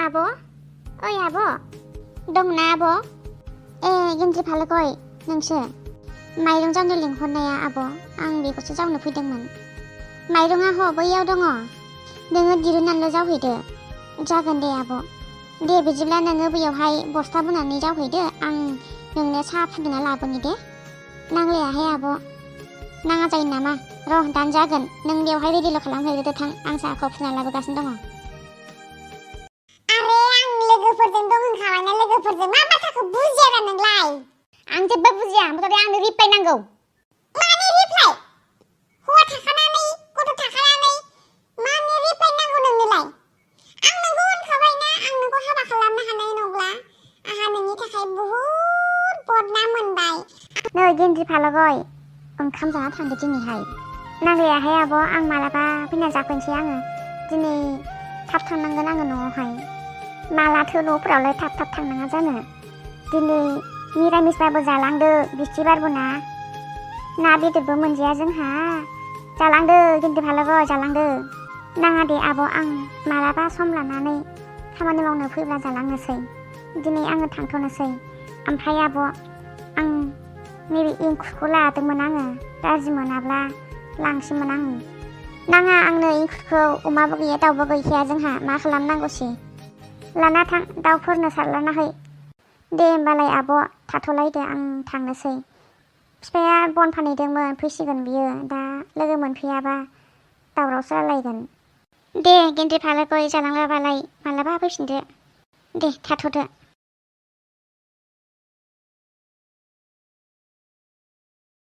आब' ओइ आब' दंना आब' गेन्द्रि फालोगय नोंसो माइरं जावनो लिंहरनाया आब' आं बेखौसो जावनो फैदोंमोन। माइरङा बैयाव दङ, नोङो दिरुननानैल' जावहैदो। जागोन दे आब'। दे बिदिब्ला नोङो बैयावहाय बस्ता बनानै जावहैदो, आं नोंनो साहा फुदुंना लाबोनि दे। नांलायाहाय आब'। नाङा जायो नामा? र' दानो जागोन, नों बेवहाय रेडिल' खालामहैग्रोदो थां, आं साहाखौ फुदुंना लाबोगासिनो दङ। आरे आं लोगोफोरजों दं होनखाबायना, लोगोफोरजों मा बाथ्राखौ बुजियाब्रा नोंलाय? आं जेबो बुजिया, ओमफ्राय आंनो रिप्लाय नांगौ। मानि रिप्लाय? हौवा थाखानानै गथ' थाखानानै मानि रिप्लाय नांगौ नोंनोलाय? आं नोंखौ होनखाबायना, आं नोंखौ हाबा खालामनो हानाय नंला। आंहा नोंनि थाखाय बहुद बदनाम मोनबाय। नै गेन्द्रि फालोगय, ओंखाम जाना थांदो दिनैहाय। नांलायाहाय आब', आं मालाबा फैना जाफैनोसै आङो। दिनै थाब थांनांगोन आङो न'आवहाय। मालाथो न'फोरावलाय थाब थाब थांनाङा जानो। दिनै मिरामिसबाबो जालांदो, बिस्थिबारबो ना। ना बेदरबो मोनजाया जोंहा। जालांदो गेन्द्रि फालोगय, जालांदो। नाङा दे आब', आं मालाबा सम लानानै खामानि मावनो फैब्ला जालांनोसै। दिनै आङो थांथ'नोसै। ओमफ्राय आब', आं नैबे एंखुरखौ लादोंमोन आङो, गाज्रि मोनाब्ला लांसैमोन आङो। नाङा आंनो एंखुरखौ, अमाबो गैया दाउबो गैखाया जोंहा, मा खालामनांगौसै। लाना थां, दाउफोरनो सारलाना है। दे होमबालाय आब', थाथ'लायदो, आं थांनोसै। बिफाया बन फानहैदोंमोन, फैसिगोन बियो। दा लोगो मोनफैयाबा दावरावसो जालायगोन। दे गेन्द्रि फालोगय, जालांलाबालाय, मालाबा फैफिनदो। दे थाथ'दो।